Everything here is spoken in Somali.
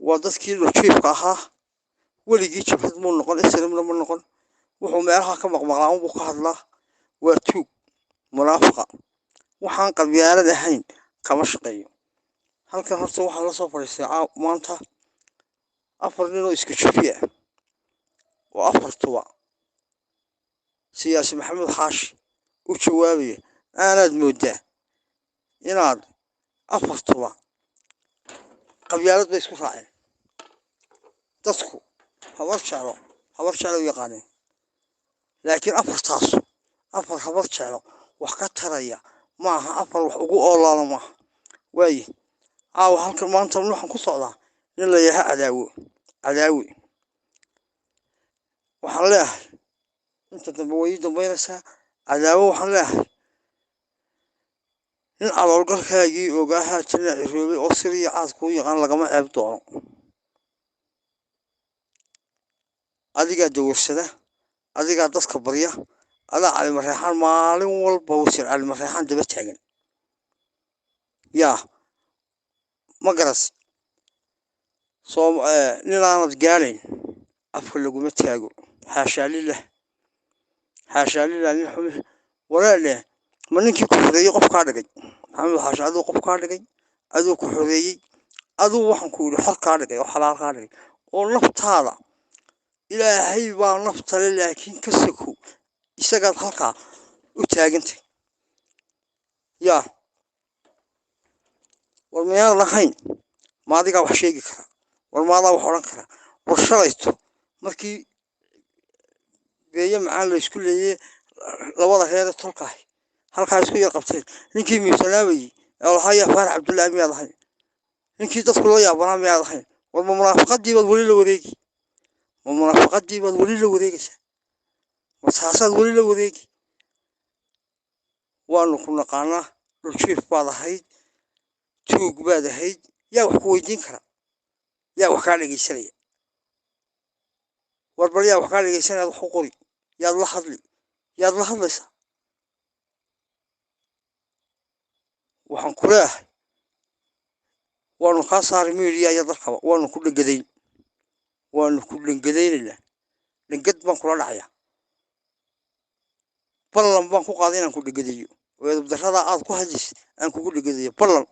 Waa dadkii dhuljiifka ahaa. Weligii jabhad muu noqon, SNM-na ma noqon. Wuxuu meelaha ka maqmaqlaa unbuu ka hadlaa. Waa tuug munaafiqa, waxaan qabyaalad ahayn kama shaqeeyo. Halkan horta waxaan la soo fadhiistay maanta afar nin oo iska jufi ah oo afartuba siyaasi Maxamuud Xaashi u jawaabaya. Aanaad moodaa inaad afartuba qabyaalad bay isku raaceen. Dadku Habar Jeclo, Habar Jeclo u yaqaaneen, laakiin afartaas afar Habar Jeclo wax ka taraya maaha, afar wax ugu oolaala maaha. Waaye, caawa halkan maanta waxaan ku socdaa nin la yaha Cadaawo. Cadaawe waxaan leeyahay, inta dambe way ii dambaynaysaa. Cadaawo waxaan leeyahay, nin caloolgalkaagii ogaahaa jina ciroobay oo siriya caad kuu yaqaan lagama ceeb doono. Adigaa dawarsada, adigaa dadka barya, adaa Cali Mareexaan maalin walba wasiir Cali Mareexaan daba taagan. Yaa ma garas soo ninaanad gaalayn afka laguma taago. Xaashaa lilah, xaashaa lilah. Nin xumi walaale, ma ninkii ku xoreeyey qof kaa dhigay? Maxamed Xaashi aduu qof kaa dhigay, aduu ku xoreeyey, aduu waxaan ku yidhi xor kaa dhigay oo xalaal kaa dhigay oo naftaada Ilaahay baa naftale, laakiin ka sokow isagaad halkaa u taagantay. Yaa war miyaan lahayn? Ma adigaa wax sheegi kara? War maadaa wax odhan kara? War shalayto markii beeye macaan laysku leeyey, labada reere tolkaahi halkaa isku yar qabteen, ninkii miisanaabayey ee lahaa yaa Faarax Cabdullaahi miyaad ahayn? Ninkii dadku loo yaabanaa miyaad ahayn? War ma munaafaqadii baad weli la wareegi? Ma munaafaqadii baad weli la wareegaysaa? Ma taasaad weli la wareegi? Waanu ku naqaanaa, dhuljiif baad ahayd, tuug baad ahayd. Yaa wax ku weydiin kara? Yaa wax kaa dhegeysanaya? War bal yaa wax kaa dhegeysanaya? Wax u qori, yaad la hadli, yaad la hadlaysaa? Waxaan ku leeyahay, waanu kaa saaray miidiya iyo dalkaba, waanu ku dhengadayn, waanu ku dhengadaynaynaa. Dhengad baan kula dhacayaa, ballan baan ku qaaday inaan ku dhegadayo oo edabdarrada aad ku hadlaysid aan kugu dhegadayo ballan.